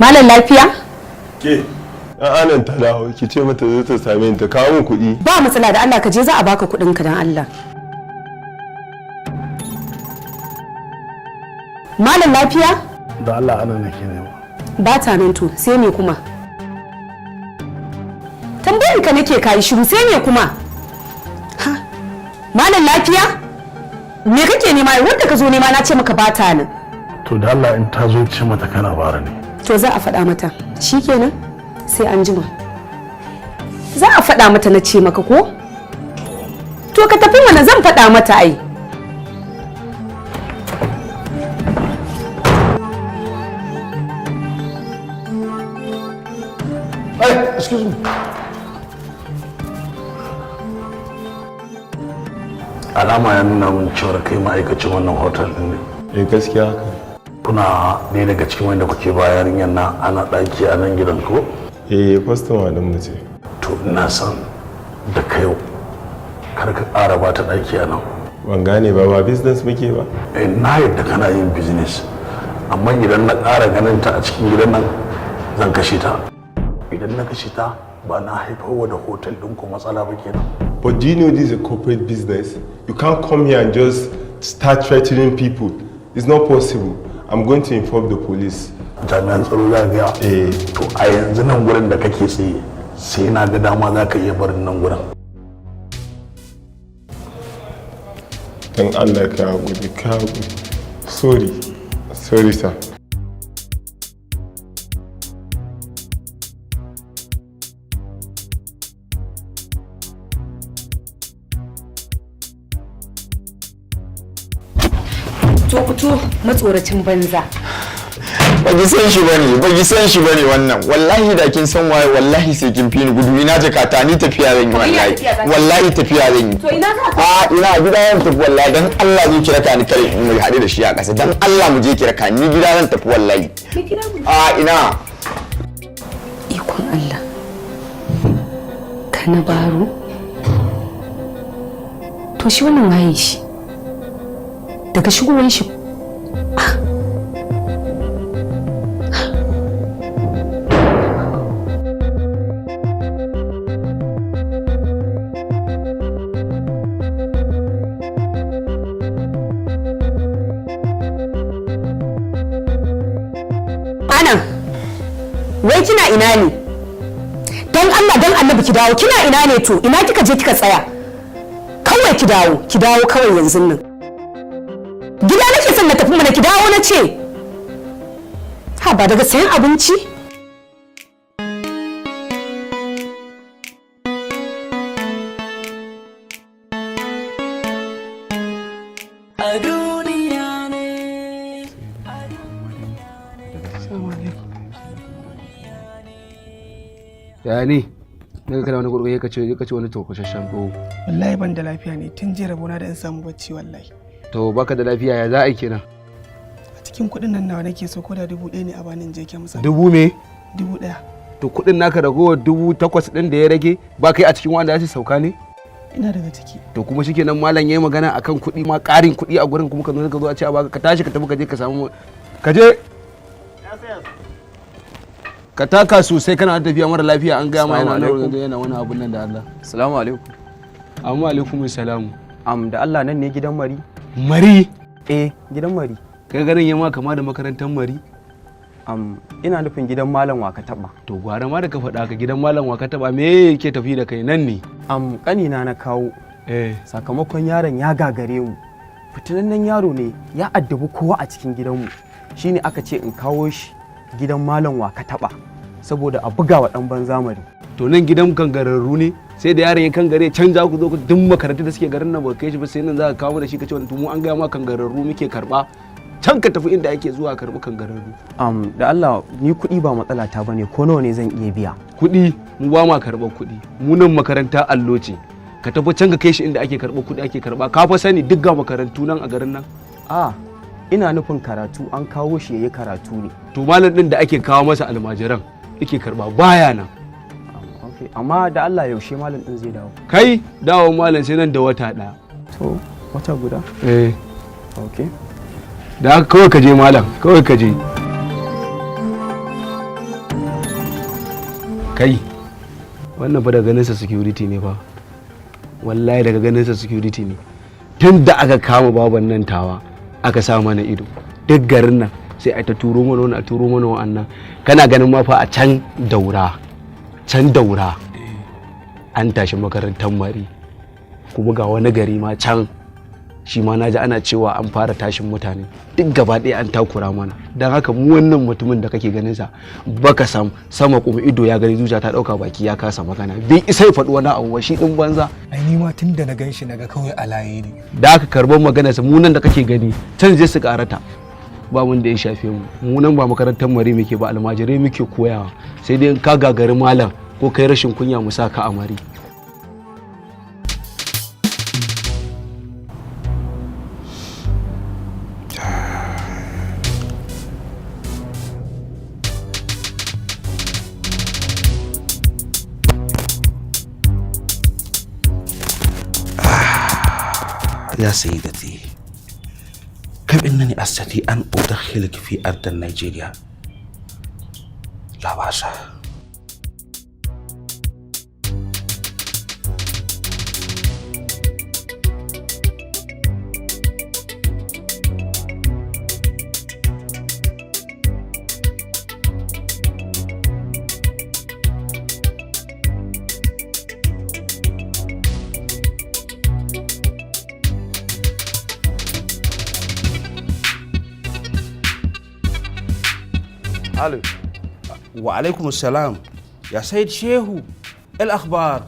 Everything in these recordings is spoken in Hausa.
Malam, lafiya? Ke, anan ta dawo, ki ce mata zo ta same ni ta kawo min kuɗi. Ba matsala, da Allah ka je, za a baka kuɗin ka, dan Allah. Malam, lafiya? Da Allah, ana nake nema. Ba ta nan. To sai me kuma? Tambayan ka nake, kayi shiru, sai me kuma? Ha, malam, lafiya? Me kake nema? Wanda ka zo nema na ce maka ba ta nan. To da Allah, in ta zo, ce mata kana bara ne. To za a faɗa mata. Shikenan, sai an jima. Za a faɗa mata na ce maka ko? To ka tafi mana, zan faɗa mata ai. Hey, excuse me. Alama ya nuna min cewar kai ma'aikacin wannan hotel din ne. Eh, gaskiya haka. Kuna ɗaya daga cikin wanda kuke ba yarinyar na ana ɗaki a nan gidan ko? Eh, customer din mu ce. To ina son da kai kar ka ƙara ba ta ɗaki a nan. Ban gane ba, ba business muke ba? Eh, na yadda kana yin business, amma idan na ƙara ganin ta a cikin gidan nan, zan kashe ta. Idan na kashe ta, ba na haifarwa da hotel ɗin ku matsala ba kenan? But do you know this is a corporate business? You can't come here and just start threatening people. It's not possible. I'm going to inform the police. Jami'an tsaro za ga? Eh. To a yanzu nan gurin da kake tsaye, sai na ga dama za ka iya barin nan gurin. Dan Allah ka haƙuri, ka haƙuri. Sorry. Sorry, sir. To fito, matsoracin banza. Ba ki san shi bane, ba ki san shi bane wannan. Wallahi da kin san waye, wallahi sai kin fi ni gudu. Ina jakata? Ni tafiya zan yi wallahi. Wallahi tafiya zan yi. To ina za ka? A ina gida zan tafi wallahi. Dan Allah zo ki raka ni, kare mu haɗu da shi a ƙasa. Dan Allah mu je ki raka ni, gida zan tafi wallahi. A ina? Ikon Allah, kana baro. To shi wannan waye shi daga shigowar shi? Ah. Anan, wai kina ina ne? Dan Allah dan Annabi ki dawo, kina ina ne? To ina kika je kika tsaya? Kawai ki dawo, ki dawo kawai yanzu nan. Gida nake son na tafi mana, ki dawo na ce. Ha ba daga sayan abinci? A duniya ne. Ya ne daga kana wani gurgurye, ka ce wani tokoshashen ko? Wallahi ban da lafiya ne, tun jiya rabona da in samu bacci wallahi. To baka da lafiya, ya za a yi kenan? A cikin kuɗin nan nawa nake so, ko da 1000 ne a bani in je kemis. Dubu me? 1000. To kuɗin naka ragowar 8,000 ɗin da ya rage, ba kai a cikin wanda za su sauka ne? Ina daga ciki. To kuma shikenan, malam yayi magana akan kuɗi ma, ƙarin kuɗi a gurin, kuma ka zo a ce a baka. Ka tashi ka tafi, ka je ka samu, ka je ka taka sosai. Kana tafiya mara lafiya, an gaya ma yana Assalamu alaikum. yana wani abun nan da Allah. Assalamu alaikum. Amma alaikum salamu. Da Allah nan ne gidan Mari? Mari? Eh, gidan Mari. Kai ganin yamma kama da makarantar Mari? Ina nufin gidan Malam Waka Taba. To gwara ma da ka faɗa ka, gidan Malam Waka Taba. Me yake tafi da kai nan ne? Kanina na kawo. Eh. Sakamakon yaron ya gagare mu. Fitinannen yaro ne, ya addabi kowa a cikin gidanmu. Shine aka ce in kawo shi gidan Malam Waka Taba saboda a buga wa ɗan banza mari. To nan gidan kangararru ne, sai da yaron ya kangare can za ku zo ku duk makarantu da suke garin nan ba kai shi ba, sai nan za ka kawo da shi ka ce wani. Mu an gaya ma kangararru muke karba? Can ka tafi inda ake zuwa karbi kangararru. Da Allah ni kuɗi ba matsala ta bane, ko nawa ne zan iya biya. Kuɗi mu ba ma karɓar kuɗi. Mu nan makaranta allo ce. Ka tafi can ka kai shi inda ake karɓar kuɗi ake karɓa. Ka fa sani duk ga makarantu nan a garin nan. A ina nufin karatu, an kawo shi yayi karatu ne. To malam din da ake kawo masa almajiran yake karɓa baya nan. Okay, amma da Allah yaushe malam din zai dawo? Kai, dawo malam sai nan da wata ɗaya. To wata guda? Eh. Okay. Da haka kawai ka je malam, kawai ka je. Kai, wannan fa daga ganin sa security ne fa. Wallahi daga ganin sa security ne. Tun da aka kama baban nan tawa aka sa mana ido duk garin nan, sai a ta turo mana wani, a turo mana wa'annan. Kana ganin ma fa a can Daura, can Daura an tashi makarantar mari, kuma ga wani gari ma can shi ma naji ana cewa an fara tashin mutane. Duk gaba ɗaya an takura mana. Don haka mu wannan mutumin da kake ganin sa baka sam sama, kuma ido ya gani, zuciya ta ɗauka, baki ya kasa magana, bai isa ya faɗi wani abu ba shi ɗin banza. Ai ni ma tun da na gan shi naga kawai alaye ne. Da aka karɓar magana sa, mu nan da kake gani can zai su karata, ba mun da ya shafe mu. Mu nan ba makarantar mari muke ba, almajirai muke koyawa, sai dai in ka gagari malam ko kai rashin kunya mu sa ka a mari. يا سيدتي، كم إنني أستطيع أن أدخلك في أرض نيجيريا؟ لا بأس. الو. وعليكم السلام يا سيد شيهو، إيه الأخبار؟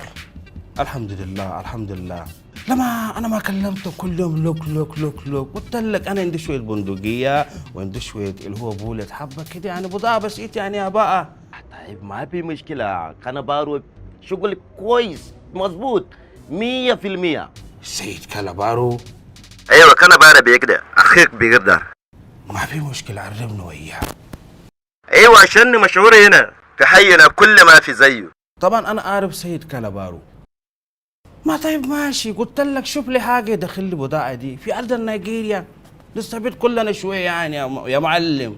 الحمد لله الحمد لله. لما أنا ما كلمته كل يوم لوك لوك لوك لوك، قلت لك أنا عندي شوية بندقية وعندي شوية اللي هو بولة حبة كده، يعني بضاعة بسيطة يعني يا بقى. طيب ما في مشكلة، كنبارو شغل كويس مظبوط 100%. سيد كالابارو؟ ايوه كنبارو بيقدر، اخيك بيقدر. ما في مشكلة، عربنا وياه. ايوه عشان مشهور هنا في حينا كل ما في زيه. طبعا انا اعرف سيد كالابارو. ما طيب ماشي، قلت لك شوف لي حاجه دخل لي بضاعه دي في ارض نيجيريا، نستفيد كلنا شويه يعني يا معلم.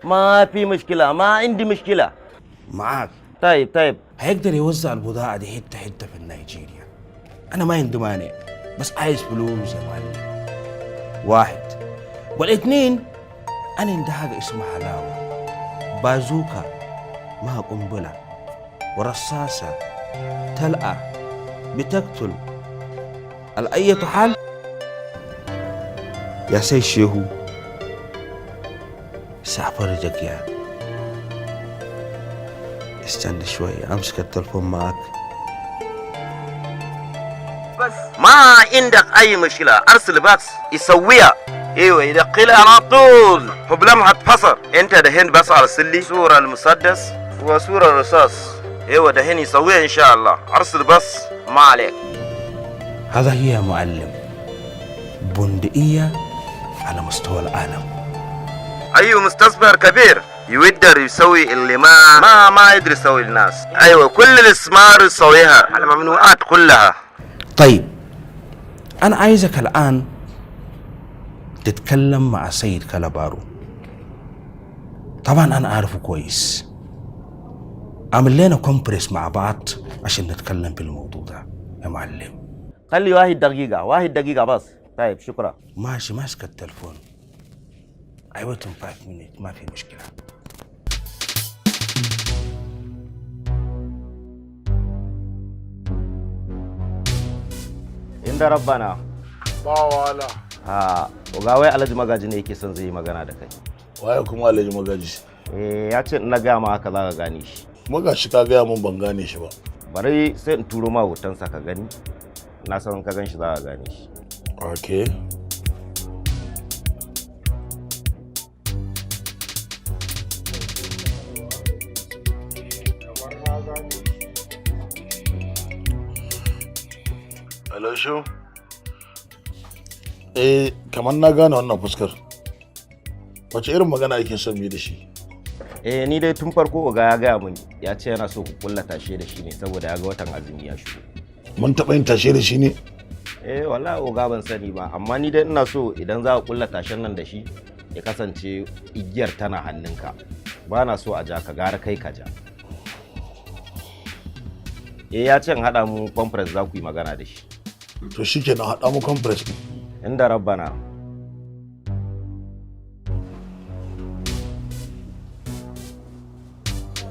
ما في مشكلة، ما عندي مشكلة. معاك. طيب طيب. هيقدر يوزع البضاعه دي حته حته في نيجيريا، انا ما عندي مانع، بس عايز فلوس يا معلم. واحد والاثنين، انا عندي حاجه اسمها حلاوه، بازوكا مع قنبله ورصاصه تلقى بتقتل. على أي حال يا سيد شيهو، سأفرجك يعني. استنى شوي امسك التلفون معك. ما عندك اي مشكلة، ارسل بس يسويها. ايوه يدخلها على طول وبلمحة بصر. انت دهين بس ارسل لي صورة المسدس وصورة الرصاص. ايوه دهين يسويها ان شاء الله، ارسل بس ما عليك. هذا هي يا معلم بندقية على مستوى العالم. ايوه مستثمر كبير يقدر يسوي اللي ما يقدر يسوي الناس. ايوه كل الاستثمار يسويها على الممنوعات كلها. طيب انا عايزك الان تتكلم مع سيد كالابارو. طبعا انا عارفه كويس. عامل لنا conference مع بعض عشان نتكلم في الموضوع ده يا معلم. خلي واحد دقيقة، واحد دقيقة بس. طيب شكرا. ماشي، ماسك التلفون. I wait in 5 minutes، ما في مشكلة. Inda rabbana. Ba wala. Ha, oga wai Alhaji Magaji ne yake son zai yi magana da kai. Waye kuma Alhaji Magaji? Eh, ya ce in na gaya ma haka za ka gane shi. Magashi ka gaya mun ban gane shi ba. Bari sai in turo ma hotonsa ka gani. Na san ka gan shi za ka gane shi. Okay. Hello, Shu. Eh, kamar na gane wannan fuskar. Wace irin magana ake son yi da shi? Eh, ni dai tun farko oga ya gaya mun, ya ce yana so ku kulla tashe da shi ne saboda ya ga watan azumi ya shigo. Mun taɓa yin tashe da shi ne? Eh, wallahi oga ban sani ba, amma ni dai ina so idan za ku kulla tashen nan da shi ya kasance igiyar tana hannunka. Ba na so a ja ka, gara kai ka ja. Eh, ya ce in haɗa mu conference, za ku yi magana da shi. To shikenan, haɗa mu conference. Inda rabbana.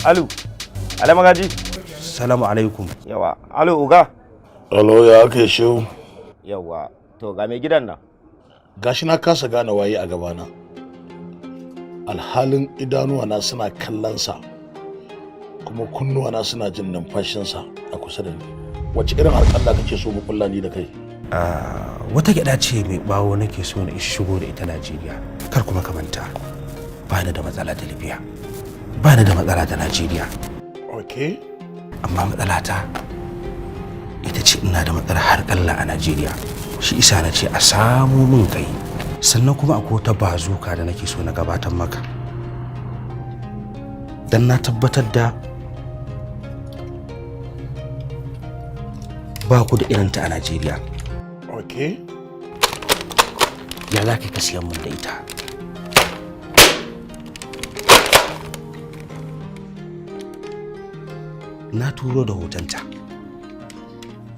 Alu, Alai Magaji. Salamu alaikum. Yawa, alo uga. Alo, ya aka yi, Shehu? Yawa, to ga mai gidan nan. Gashi na kasa gane waye a gabana, alhalin idanuwana suna kallonsa kuma kunnuwana suna jin numfashinsa a kusa da ni. Wace irin harƙalla kake so mu kulla ni da kai? Wata gyada ce mai bawo nake so na shigo da ita Najeriya. Kar kuma ka manta, ba ni da matsala da Libya, ba ni da matsala da Najeriya. Okay. Amma matsala ta ita ce ina da matsalar harƙalla a Najeriya. Shi isa na ce a samo min kai. Sannan kuma akwai wata bazuka da nake so na gabatar maka, dan na tabbatar da ba ku da irinta a Najeriya. Okay. Ya za ka siyan mun da ita? Na turo da hotonta,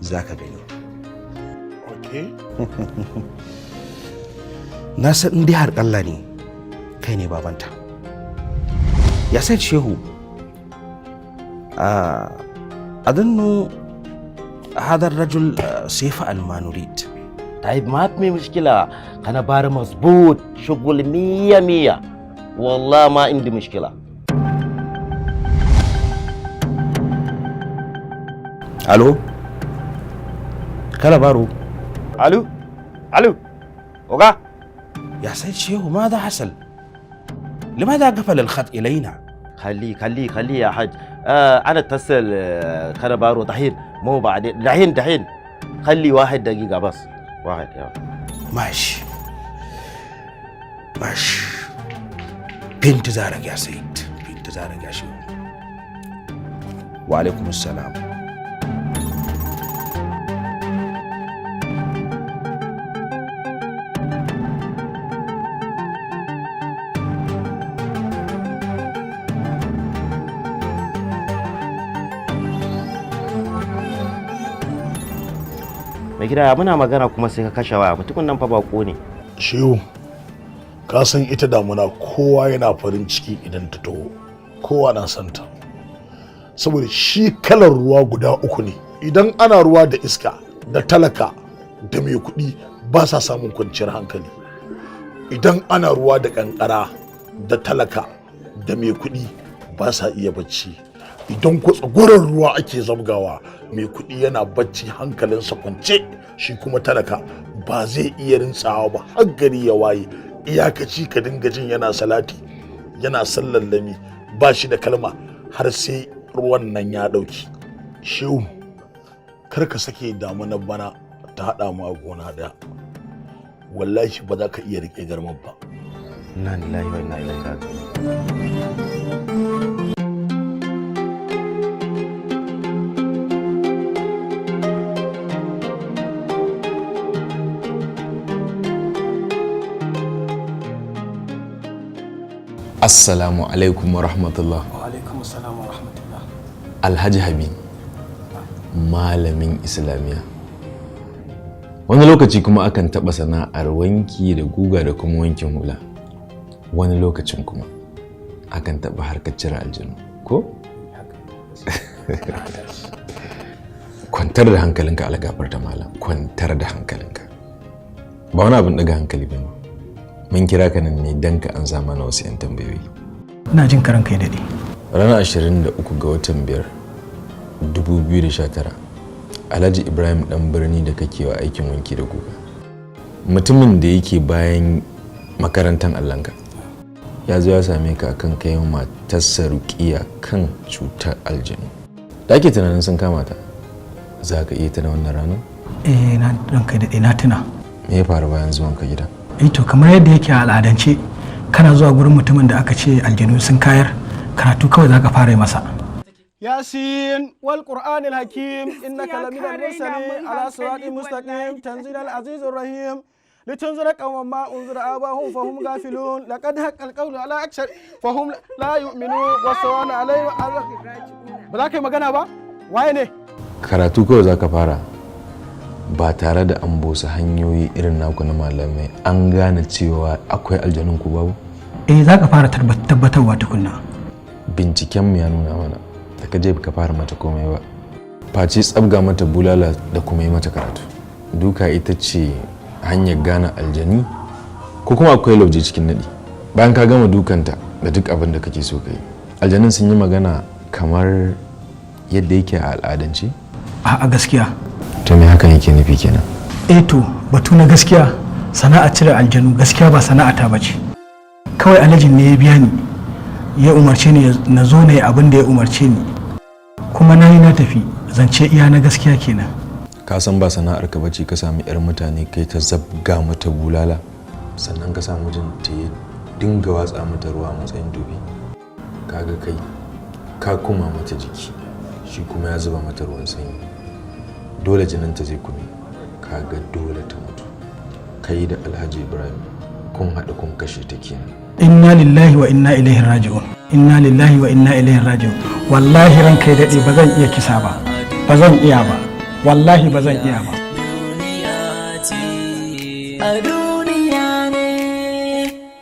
za ka gani. Okay. Na san in dai har ƙalla ne, kai ne babanta. Ya sai Shehu, أظن هذا الرجل سيفعل ما نريد. طيب، ما في مشكلة، أنا بار مظبوط، شغل مية مية، والله ما عندي مشكلة. ألو كلا بارو. ألو ألو أوغا. يا سيد شيخ، ماذا حصل؟ لماذا قفل الخط إلينا؟ خليه خليه خليه يا حاج. أنا اتصل كنبارو دحين، مو بعدين، دحين دحين، خلي واحد دقيقة بس، واحد يا ماشي ماشي، بانتظارك يا سيد، بانتظارك يا شيخ. وعليكم السلام. Mai gida, muna magana kuma sai ka kashe waya. Mutumin nan fa bako ne. Shehu, ka san ita damuna kowa yana farin ciki idan ta taho, kowa na son ta, saboda shi kalar ruwa guda uku ne. Idan ana ruwa da iska, da talaka da mai kuɗi ba sa samun kwanciyar hankali. Idan ana ruwa da kankara, da talaka da mai kuɗi ba sa iya bacci. Idan ko tsagoran ruwa ake zabgawa, mai kuɗi yana bacci hankalinsa kwance, shi kuma talaka ba zai iya rintsawa ba har gari ya waye. Iyakaci ka dinga jin yana salati, yana sallallami, ba shi da kalma har sai ruwan nan ya ɗauki. Shehu, kar ka sake damunar bana ta haɗa mu a gona ɗaya. Wallahi ba za ka iya riƙe garman ba. Inna lillahi wa inna ilaihi raji'un. Assalamu alaikum wa rahmatullah. Wa alaikum assalam wa rahmatullah. Alhaji Habi, malamin Islamiyya. Wani lokaci kuma akan taɓa sana'ar wanki da guga da kuma wankin hula. Wani lokacin kuma akan taɓa harkar cire aljanu. Ko? Kwantar da hankalinka, algafarta malam, kwantar da hankalinka. Ba wani abin ɗaga hankali ba ne. Mun kira ka nan ne don ka ansa mana wasu 'yan tambayoyi. Ina jin karan kai daɗe. Ranar 23 ga watan 5, 2019, Alhaji Ibrahim dan birni da kake wa aikin wanki da guga, mutumin da yake bayan makarantar allanka, ya zo ya same ka akan kai matarsa ruƙiya kan cutar aljanu da ake tunanin sun kama ta. Za ka iya tuna wannan ranar? Eh, na ranka daɗe, na tuna. Me ya faru bayan zuwan ka gida? Eh to, kamar yadda yake a al'adance, kana zuwa gurin mutumin da aka ce aljanu sun kayar, karatu kawai za ka fara yi masa. ياسين والقرآن الحكيم إنك لمن المرسلين على صراط مستقيم تنزيل العزيز الرحيم لتنذر قوما ما أنذر آباهم فهم غافلون لقد حق القول على أكثر فهم لا يؤمنون وسواء عليهم. Ba za ka yi magana ba? Waye ne? Karatu kawai za ka fara ba tare da an bosa hanyoyi irin naku na malamai an gane cewa akwai aljanun ku babu? Eh, za ka fara tabbatarwa tukunna. Bincikenmu ya nuna mana da ka je ka fara mata komai ba face tsabga mata bulala da kuma yi mata karatu. Duka ita ce hanyar gane aljani ko kuma akwai lauje cikin naɗi. Bayan ka gama dukanta da duk abin da kake so ka yi, aljanun sun yi magana kamar yadda yake a al'adance? A gaskiya. To, me hakan yake nufi kenan? Eh to, batu na gaskiya, sana'a cire aljanu gaskiya ba sana'a ta bace. Kawai alhajin ne ya biya ni, ya umarce ni na zo na yi abin da ya umarce ni, kuma na yi na tafi. Zance iya na gaskiya kenan. Ka san ba sana'ar ka bace, ka sami yar mutane kai ta zabga mata bulala, sannan ka sa mijinta ya dinga watsa mata ruwa a matsayin dubi. Kaga kai ka kuma mata jiki, shi kuma ya zuba mata ruwan sanyi. Dole jininta zai kume, kaga dole ta mutu. Kai da Alhaji Ibrahim kun haɗu kun kashe ta kenan. Inna lillahi wa inna ilaihi raji'un, inna lillahi wa inna ilaihi raji'un. Wallahi ranka ya daɗe, ba zan iya kisa ba, ba zan iya ba, wallahi ba zan iya ba. A duniya ne,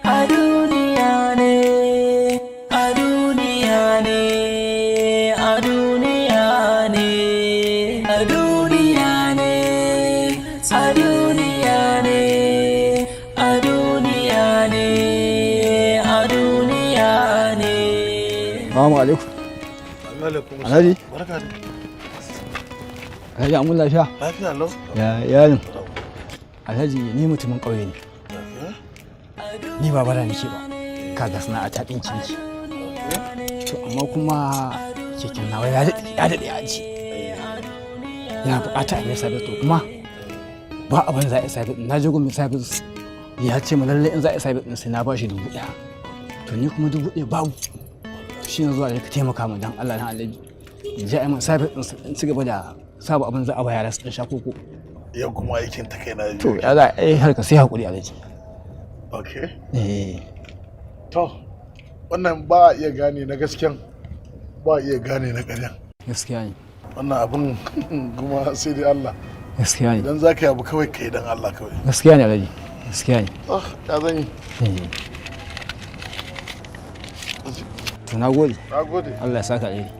a duniya ne, a duniya ne, a duniya ne, a duniya ne, a duniya ne, a duniya ne, a duniya ne. Salamu alaikum. Alhaji. Barka da. Alhaji, an lafiya? Lafiya lau. Ya iyalin. Alhaji, ni mutumin ƙauye ne. Ni ba bara nake ba. Kaga sana'a ta ɗinki nake. To amma kuma keken nawa ya daɗe a aji. Yana buƙata a mai sabis, to kuma ba abin za a yi sabis. Na je gun mai sabis, ya ce ma lallai in za a yi sabis ɗin sai na ba shi 1000. To ni kuma 1000 babu. To shi ne zuwa da ka taimaka min dan Allah dan Alhaji. In je a yi min sabis ɗin in ci gaba da saba abin za a ba yara su ɗan sha koko. Yau kuma aikin ta kai na biyu. To ya za a yi, harka sai hakuri, Alhaji. Okay. Eh. To, wannan ba a iya gane na gaskiyan, ba a iya gane na ƙaryan. Gaskiya ne. Wannan abin kuma sai dai Allah. Gaskiya ne. Idan za ka yi abu kawai, ka yi dan Allah kawai. Gaskiya ne, Alhaji. Gaskiya ne. Ah, ya zan yi. Eh. To na gode. Na gode. Allah ya saka alheri.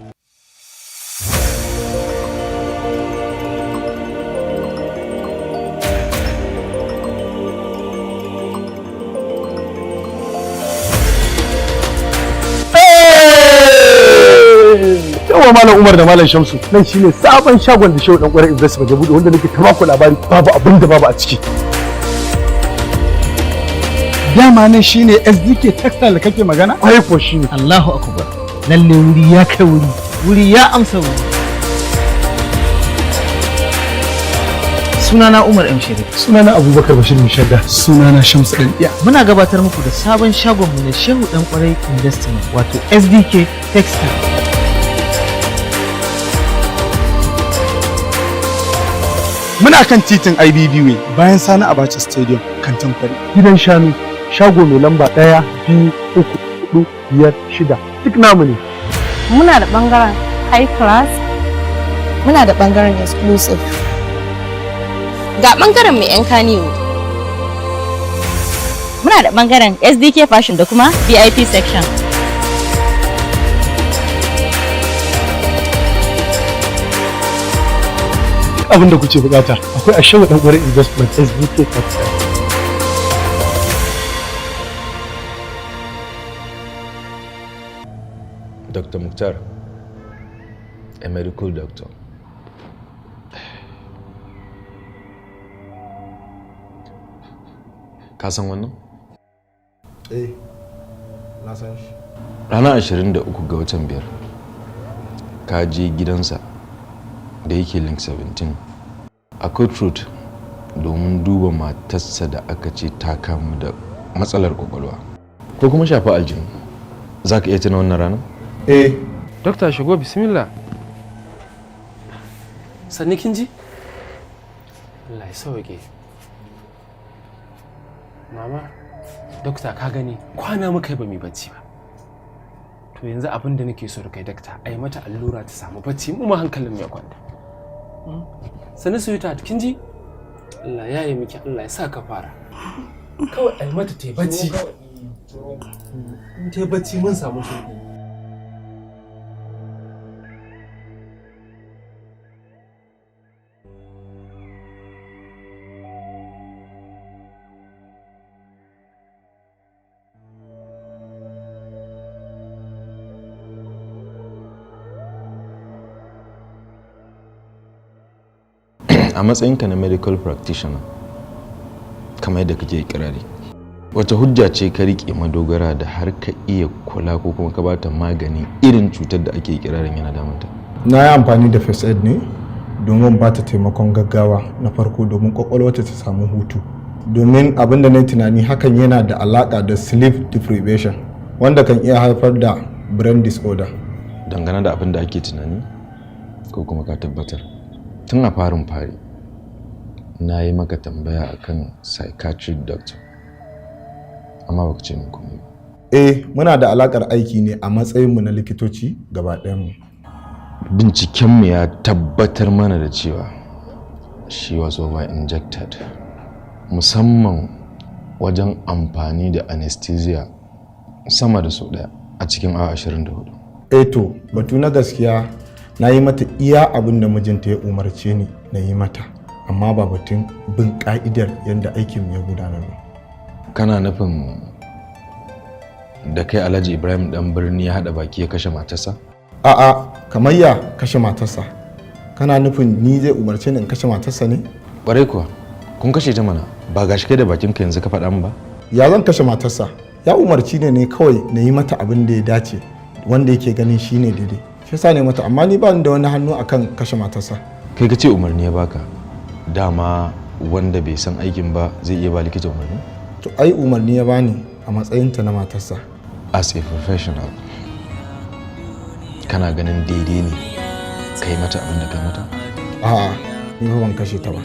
Yawa, Malam Umar da Malam Shamsu, nan shine sabon shagon da Shehu Dan Kwarai Investment ya bude, wanda nake ta baku labari, babu abin da babu a ciki. Dama nan shine SDK Textile da kake magana? Ai ko shine. Allahu akbar. Lalle wuri ya kai wuri. Wuri ya amsa wuri. Sunana Umar M Sharif. Sunana Abubakar Bashir Mishadda. Sunana Shamsu Dan Iya. Muna gabatar muku da sabon shagonmu na Shehu Dan Kwarai Investment, wato SDK Textile. Muna kan titin IBB Way bayan Sani Abacha Stadium, Kantin Kwari. Gidan shanu, shago mai lamba 1, 2, 3, 4, 5, 6, duk namu ne. Muna da bangaren high class, muna da bangaren exclusive. Ga bangaren mai 'yan kaniwo. Muna da bangaren SDK Fashion da kuma VIP section. Duk abin da kuke bukata akwai a Shehu Dan Kwarai Investment SDK Textile. Dr. Mukhtar, a medical doctor. Ka san wannan? Eh, na san shi. Ranar 23 ga watan biyar, ka je gidansa da yake Link 17 a Court Road domin duba matarsa da aka ce ta kamu da matsalar kwakwalwa ko kuma shafa aljinu. Za ka iya tuna wannan ranar? Eh. Dokta, shigo, bismillah. Sanni, kin ji? Allah ya sauke. Mama, dokta, ka gani kwana muka yi ba mu bacci ba. To yanzu abin da nake so da kai, dakta, a yi mata allura ta samu bacci, mu ma hankalin mu ya kwanta. Sani sweetheart, kin ji? Allah ya yi miki, Allah ya sa ka fara. Kawai ai mata ta bacci. In ta bacci mun samu sauki. A matsayinka na medical practitioner, kamar yadda kake ikirari, wata hujja ce ka rike madogara da har ka iya kula ko kuma ka bata magani irin cutar da ake ikirarin yana damunta? Na yi amfani da first aid ne domin ba ta taimakon gaggawa na farko domin kwakwalwarta ta samu hutu, domin abin da na yi tunani hakan yana da alaka da sleep deprivation wanda kan iya haifar da brain disorder. Dangane da abin da ake tunani ko kuma ka tabbatar, tun a farin fari na yi maka tambaya akan psychiatric doctor, amma baka ce min komai ba. Eh, muna da alakar aiki ne a matsayinmu na likitoci gaba ɗayanmu. Bincikenmu ya tabbatar mana da cewa she was over injected, musamman wajen amfani da anesthesia sama da sau ɗaya a cikin awa 24. Eh to, batu na gaskiya, na yi mata iya abin da mijinta ya umarce ni na yi mata, amma ba batun bin ka'idar yadda aikin ya gudanar ba. Kana nufin da kai Alhaji Ibrahim Dan Birni ya haɗa baki ya kashe matarsa? A'a, kamar ya kashe matarsa? Kana nufin ni zai umarce ni in kashe matarsa ne? Ƙwarai kuwa, kun kashe ta mana. Ba gashi kai da bakinka yanzu ka faɗa min ba? Ya zan kashe matarsa? Ya umarci ne kawai na yi mata abin da ya dace, wanda yake ganin shine daidai, shi yasa ne mata, amma ni ba ni da wani hannu akan kashe matarsa. Kai ka ce umarni ya baka. Dama wanda bai san aikin ba zai iya ba likita umarni? To ai umarni ya bani a matsayinta na matarsa. As a professional, kana ganin daidai ne kai mata abin da kai mata? A'a, ni fa ban kashe ta ba.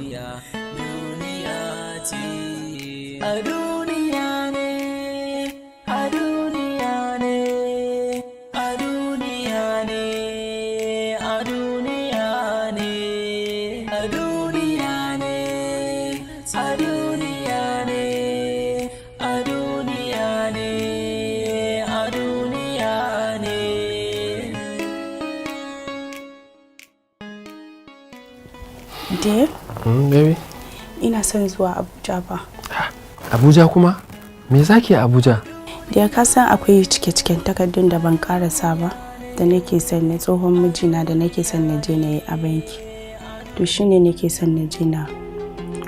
A duniya ne, a duniya ne, a duniya ne, a duniya ne, a duniya ne, a duniya ne, a duniya ne, a duniya ne. Dear, Baby. Ina son zuwa Abuja ba. Abuja kuma? Me zaki a Abuja? Dear, ka san akwai cike-ciken takardun da ban karasa ba da nake son na tsohon mijina da nake son na je na yi a banki. To shine nake son na je na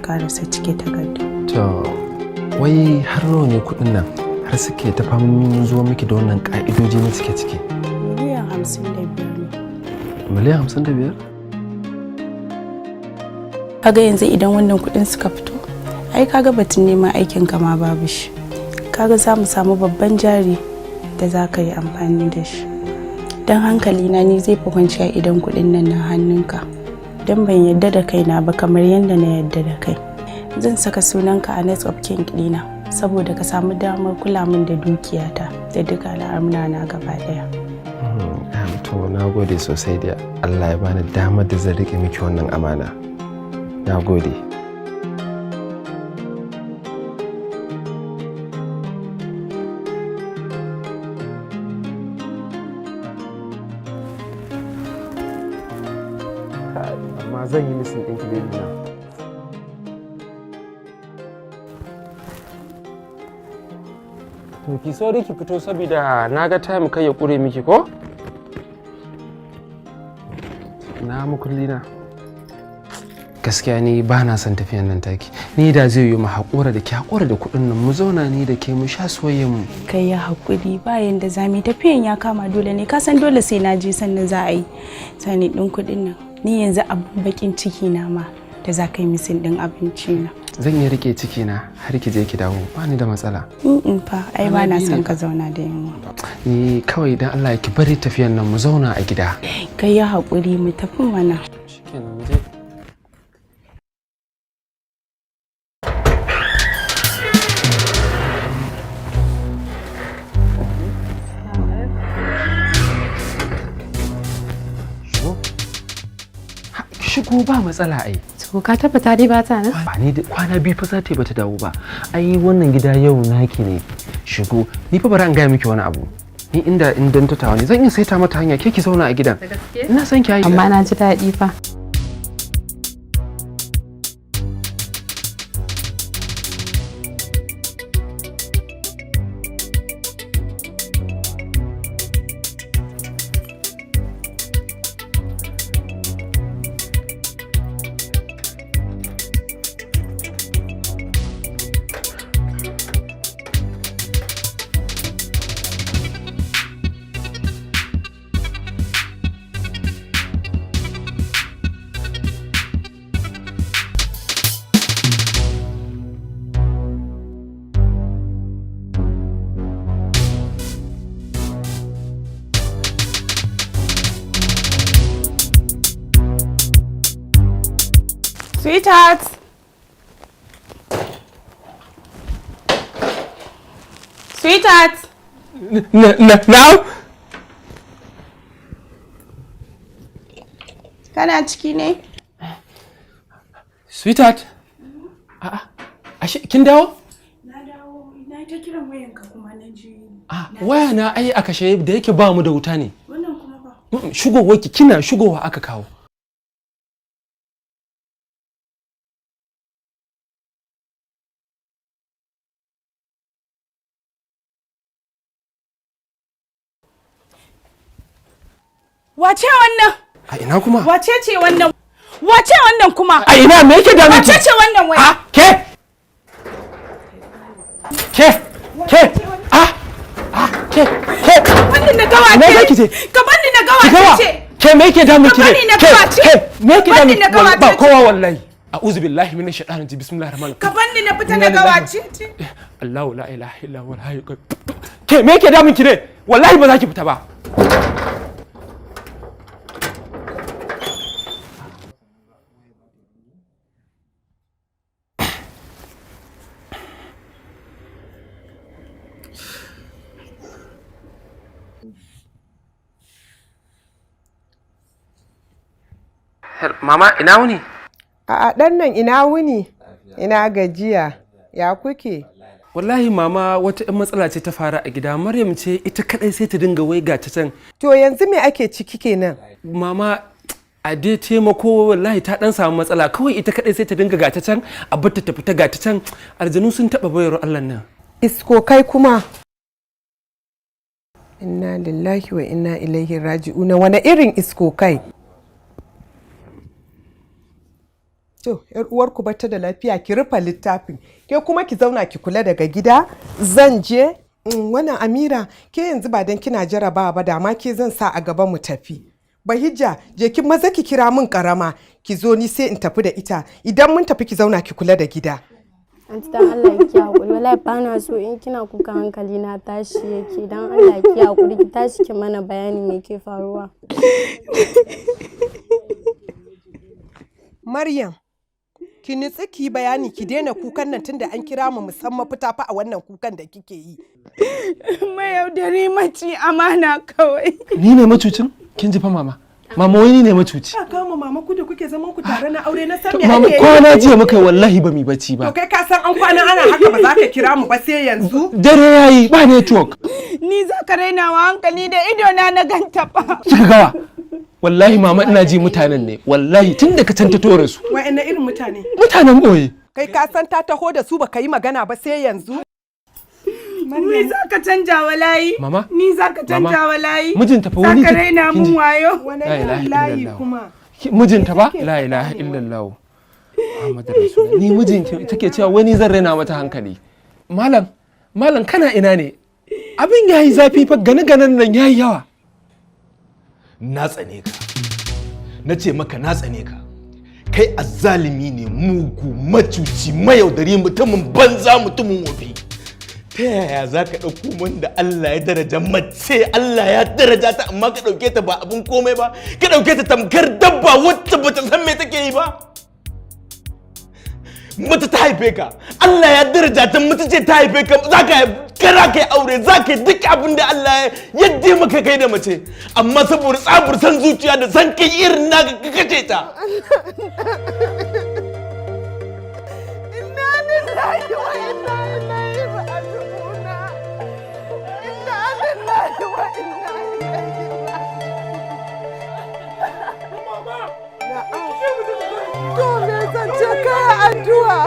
karasa cike takardun. To, wai har nawa ne kuɗin nan har suke ta famin zuwa miki da wannan ka'idoji na cike-cike? 55 miliyan ne. 55 miliyan? Kaga yanzu idan wannan kuɗin suka fito, ai kaga batun neman aikin kama babu shi. Kaga za mu samu babban jari da za ka yi amfani da shi. Don hankali na ni zai fi kwanciya idan kuɗin nan na hannunka. Don ban yadda da kaina ba kamar yadda na yadda da kai. Zan saka sunanka a next of kin ɗina saboda ka samu damar kula min da dukiyata da duka al'amura na gaba ɗaya. To, na gode sosai da Allah ya bani damar da zan riƙe miki wannan amana. Na gode. Amma zan yi missing ɗinki, baby na. To ki sauri ki fito saboda na ga time kai ya ƙure miki ko? Na mukulli na. Gaskiya ni ba na son tafiyan nan taki. Ni da zai yi mu haƙura da ki haƙura da kuɗin nan, mu zauna ni da ke mu sha soyayyen mu. Kai ya haƙuri, bayan da za mu yi tafiyan ya kama dole ne, ka san dole sai na je sannan za a yi sani ɗin kuɗin nan. Ni yanzu abun bakin ciki na ma da za ka yi missing ɗin abinci na. Zan iya rike ciki na har ki je ki dawo, ba ni da matsala. In fa ai ba na son ka zauna da yunwa. Ni kawai dan Allah ki bari tafiyan nan, mu zauna a gida. Kai ya haƙuri, mu tafi mana. Shikenan, mu je. Shigo, ba matsala ai. To, ka tabbata dai ba ta nan? Ba ni da kwana 2 fa za ta yi bata dawo ba. Ai wannan gida yau naki ne. Shigo. Ni fa bari an gaya miki wani abu. Ni inda in dan tattawa ne zan iya saita mata hanya, ke ki zauna a gidan. Ina son ki ai. Amma na ji daɗi fa. Sweetheart. Sweetheart. Na'am. Kana ciki ne? Sweetheart. A'a. Ashe kin dawo? Na dawo, na ta kiran wayanka kuma na ji. Waya na ai a kashe da yake, ba mu da wuta ne. Wannan kuma ba. Shigowar ki, kina shigowa aka kawo. Wace wannan? A ina kuma? Wace ce wannan? Wace wannan kuma? A ina, me yake damun ki? Wace ce wannan wai? Ke! Ke! Ke! Ah! Ah! Ke! Ke! Wannan na gawa Ina ce. zaki je? Ka banni na gawa Ki gawa? ce. Ke, me yake damun ki Ka ne? bani na Ke! gawa ce. Ke! Me yake Ka damun bani na ki? gawa Ba ce. kowa wallahi. A'udhu billahi minash shaitanir rajim. Bismillahir rahmanir Ka banni na fita Inna na gawa lillahi. ce. Allahu la ilaha illa huwal hayyul qayyum. Ke, me yake damun ki ne? Wallahi ba za ki fita ba. Mama, ina wuni? A'a, ɗan nan, ina wuni, ina gajiya, ya kuke? Wallahi mama, wata 'yan matsala ce ta faru a gida. Maryam ce ita kadai sai ta dinga waiga ta can. To, yanzu me ake ciki kenan? Mama, a dai taimako, wallahi ta dan samu matsala. Kawai ita kadai sai ta dinga gata can, a batta ta fita gata can. Aljanu sun taba bayar Allah nan. Isko kai kuma. Inna lillahi wa inna ilaihi raji'una, wani irin isko kai? To, ‘yar uwarku bata da lafiya, ki rufe littafin. Ke kuma ki zauna ki kula daga gida, zan je wannan Amira, ke yanzu ba dan kina jaraba ba, da ma ke zan sa a gaba mu tafi. Bahijja, je ki maza ki kira min karama, ki zo, ni sai in tafi da ita. Idan mun tafi, ki zauna ki kula da gida. Anti, dan Allah ki haƙuri, wallahi ba na so in kina kuka hankali na tashi yake. Dan Allah ki haƙuri, ki tashi ki mana bayani me ke faruwa. Maryam, ki nutsi ki yi bayani, ki daina kukan nan tunda an kira mu musamman mafita fa a wannan kukan da kike yi. Mayaudari, maci amana kawai. Ni ne macucin? Kin ji fa mama. Mama, wai ni ne macuci. Ka kama mama, ku da kuke zaman ku tare na aure, na san me Mama, ake yi. kwana jiya muka yi, wallahi ba mu yi bacci To, ba. kai ka san an kwana ana haka, ba za ka kira mu ba sai yanzu. Dare yayi, ba network. Ni za ka raina wa hankali, da ido na na ganta ba. Kika gawa. Wallahi mama, ina ji mutanen ne. Wallahi tun da ka can ta tore su. Wa'anne irin mutane? Mutanen boye. Kai ka san ta taho da su, baka yi magana ba sai yanzu. Ni za ka canja wa layi. Mama? Ni za ka canja Mama, wa layi. mijinta fa Za wani ka ki- raina kin mun ji? wayo. La ilaha illallah. Mijinta ba? La ilaha illallah. Muhammadu Rasulullah. Ni mijinki take cewa wani zan raina mata hankali. Malam, malam, kana ina ne? Abin yayi zafi fa, gane ganen nan yayi yawa. Na tsane ka, na ce maka na tsane ka. Kai azzalimi ne, mugu, macuci, mayaudari, mutumin banza, mutumin wofi. Ta yaya za ka ɗauko wanda Allah ya daraja, mace Allah ya daraja ta, amma ka ɗauke ta ba abin komai ba, ka ɗauke ta tamkar dabba wacce ba ta san me take yi ba? Mace ta haife ka, Allah ya daraja ta, mace ce ta haife ka, za ka kana kai aure, za ka yi duk abin da Allah ya yadda maka kai da mace, amma saboda tsabur san zuciya da san kai irin naka ka kace ta. Inna lillahi wa inna ilaihi raji'un. Inna lillahi wa inna ilaihi raji'un. To me zan ce kai addu'a?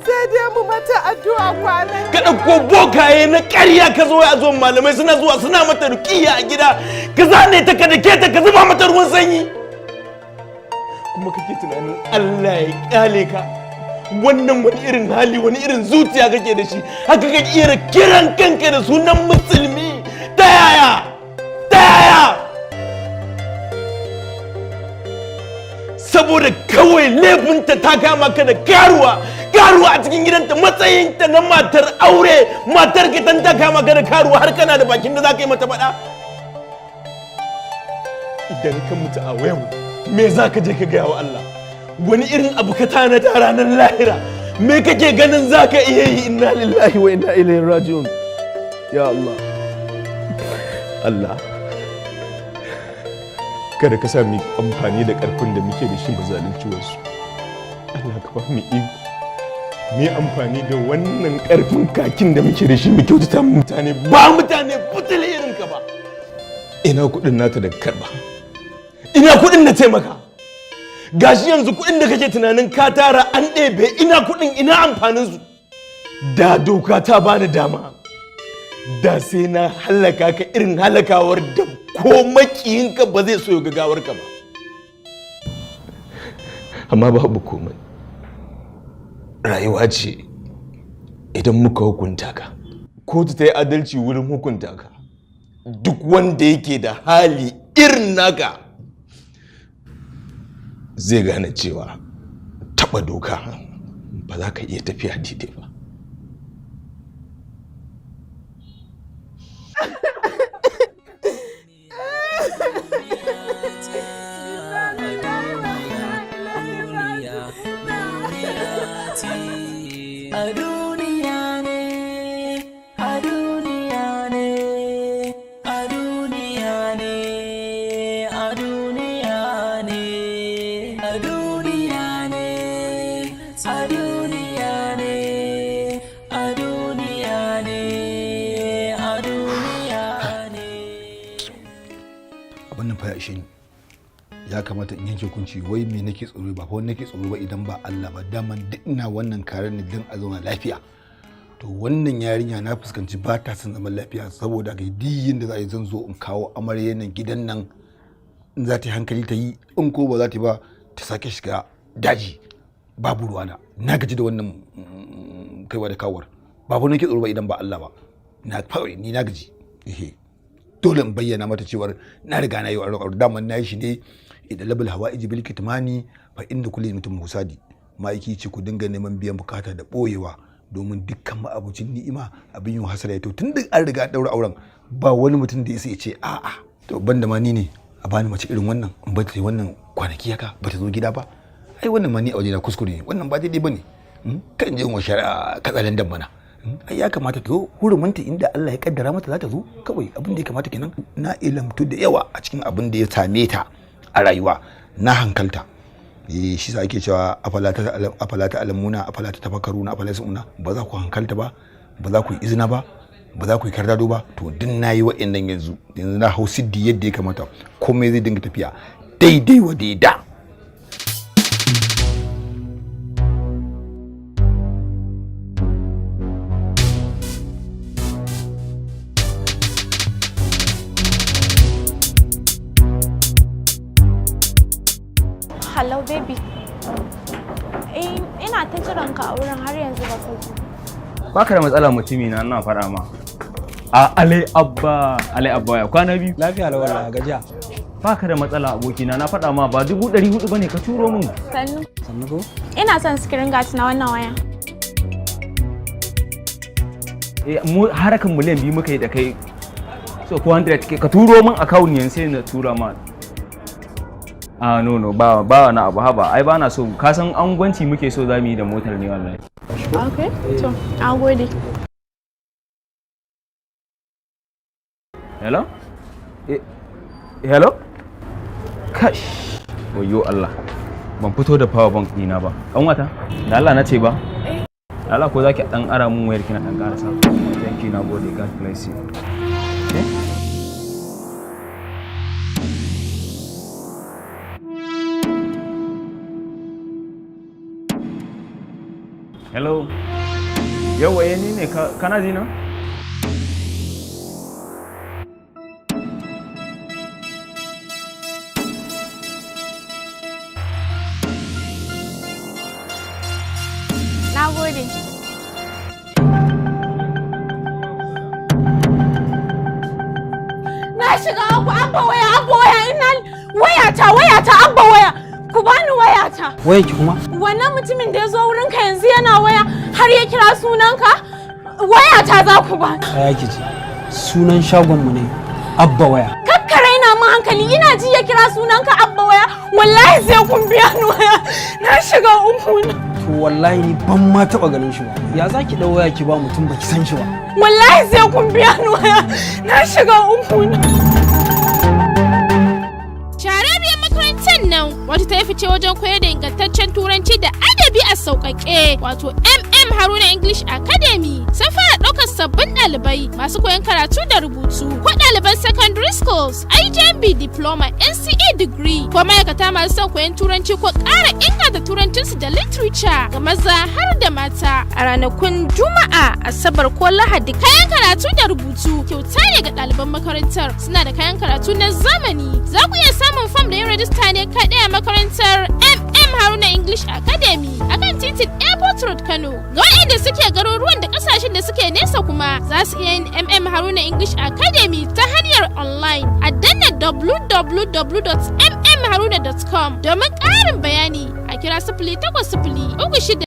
Sai dai mu mata addu'a kwanan. Ka ɗauko bokaye na ƙarya ka zo a zuwan malamai suna zuwa suna mata ruƙiyya a gida, ka zane ta, ka dake ta, ka zuba mata ruwan sanyi, kuma kake tunanin Allah ya kyale ka. Wannan wani irin hali, wani irin zuciya kake da shi haka ka iya kiran kanka da sunan musulmi? Ta yaya? Ta yaya? Saboda kawai laifinta ta kama ka da karuwa, karuwa a cikin gidanta, matsayinta na matar aure, matar ka ta kama ka da karuwa, har kana da bakin da za ka yi mata faɗa. Idan ka mutu a yau, me za ka je ka gaya wa Allah? Wani irin abu ka tanada ranar lahira? Me kake ganin za ka iya yi? Inna lillahi wa inna ilaihi raji'un. Ya Allah, Allah, kada ka sa mu amfani da karfin da muke da shi mu zalunci wasu. Allah, ka ba mu iko mu yi amfani da wannan karfin kakin da muke da shi mu kyautata mu mutane, ba mutane butul irin ka ba. Ina kuɗin nata da karba? Ina kuɗin na taimaka? Gashi yanzu kuɗin da kake tunanin ka tara an ɗebe. Ina kuɗin? Ina amfanin su? Da doka ta bani dama, da sai na halaka ka irin halakawar da ko makiyinka ba zai so ya gawar ka ba. Amma babu komai, rayuwa ce. Idan muka hukunta ka, kotu ta yi adalci wurin hukunta ka, duk wanda yake da hali irin naka zai gane cewa taɓa doka ba za ka iya tafiya daidai ba. A duniya ne, a duniya ne, a duniya ne, a duniya ne, a duniya ne, a duniya ne, a duniya ne, a duniya ne. Abin nan fa ya ishe ni, ya kamata in yanke hukunci. Wai me nake tsoro? Ba fa wani nake tsoro ba idan ba Allah ba. Daman duk ina wannan karen ne don a zauna lafiya. To wannan yarinya na fuskanci ba ta son zaman lafiya, saboda ga diyin da za a yi, zan zo in kawo amarya nan gidan nan. In za ta yi hankali ta yi, in ko ba za ta yi ba ta sake shiga daji, babu ruwana. Na gaji da wannan kaiwa da kawar. Ba fa nake tsoro ba idan ba Allah ba. Na kawai ni na gaji. Ehe, dole in bayyana mata cewar na riga na yi wa aure. Daman na yi shi ne idan labul hawa'iji bil kitmani fa inda kulli mutum husadi. Ma'aiki ce ku dinga neman biyan bukata da boyewa, domin dukkan ma'abucin ni'ima abin yin hasara. To tun da an riga an daura auren, ba wani mutum da ya ya ce a'a. To banda ma ni ne a bani mace irin wannan, in ba ta yi wannan kwanaki haka ba ta zo gida ba, ai wannan ma ni a wajena kuskure ne, wannan ba daidai bane. Kan je wa shari'a katsalandan mana. Ai ya kamata ta zo huruminta inda Allah ya kaddara mata za ta zo. Kawai abin da ya kamata kenan. Na ilamtu da yawa a cikin abin da ya same ta a rayuwa, na hankalta. Eh, shi sa ake cewa afala ta afala ta alamuna, afala ta tafakkaruna, afala suna. Ba za ku hankalta ba, ba za ku yi izina ba, ba za ku yi kardado ba. To duk nayi wa'annan. Yanzu yanzu na hau siddi yadda ya kamata, komai zai dinga tafiya daidai wa daida. Hello baby. Eh, ina ta jiran ka a wurin, har yanzu ba ka zo. Baka da matsala mutumi na, ina faɗa ma. A Ale Abba, Ale Abba, ya kwana biyu. Lafiya lau wallahi, gajiya. Baka da matsala abokina, na faɗa ma ba 400,000 bane ka turo min. Sannu. Sannu ko? Ina son screen guard na wannan waya. Eh, mu harakan miliyan 2 muka yi da kai. So 400 ka turo min account yanzu sai na tura ma. Ah, no no, ba wani abu, haba, ai ba na so, ka san angwanci muke so za mu yi da motar ne wallahi. Okay, to, na gode. Hello? Hello? Kash. Wayo Allah. Ban fito da power bank dina ba. Kanwata, da Allah na ce ba. Da Allah ko zaki dan ara mun wayar kina dan karasa. Thank you, na gode. God bless you. Okay? Hello. Yau eh ni ne kana ji na? Na gode. Na shiga uku, Abba waya, Abba waya, ina wayata, wayata, Abba waya. Ku bani wayata. Wayar ki kuma? Wannan mutumin da ya zo wurinka yanzu yana waya har ya kira sunanka, wayata za ku ba. Tsaya ki ji. Sunan shagonmu ne Abba Waya. Kakka raina min hankali, ina ji ya kira sunanka Abba waya, wallahi sai kun biya ni waya. Na shiga uku na. To wallahi ni ban ma taba ganin shi ba. Ya za ki dau waya ki ba mutum baki san shi ba? Wallahi sai kun biya ni waya. Na shiga uku na. Shahararriyar makarantar nan wata ta yi fice wajen koyar da ingantaccen turanci da adabi a sauƙaƙe, wato MM Haruna English Academy, sun fara ɗaukar sabbin ɗalibai masu koyon karatu da rubutu ko ɗaliban secondary schools, IJMB diploma, NCE degree, ko ma'aikata masu son koyon turanci ko ƙara inganta turancinsu da literature ga maza har da mata a ranakun Juma'a, Asabar ko Lahadi. Kayan karatu da rubutu kyauta ne ga ɗaliban makarantar. Suna da kayan karatu na zamani. Za ku iya samun fam da yin rajista ne kaɗai a makarantar MM Haruna English Academy akan titin Airport Road, Kano. Ga waɗanda suke garuruwan da ƙasashen da suke nesa kuma, za su iya yin MM Haruna English Academy ta hanyar online a danna www.mmharuna.com. Domin ƙarin bayani a kira 08036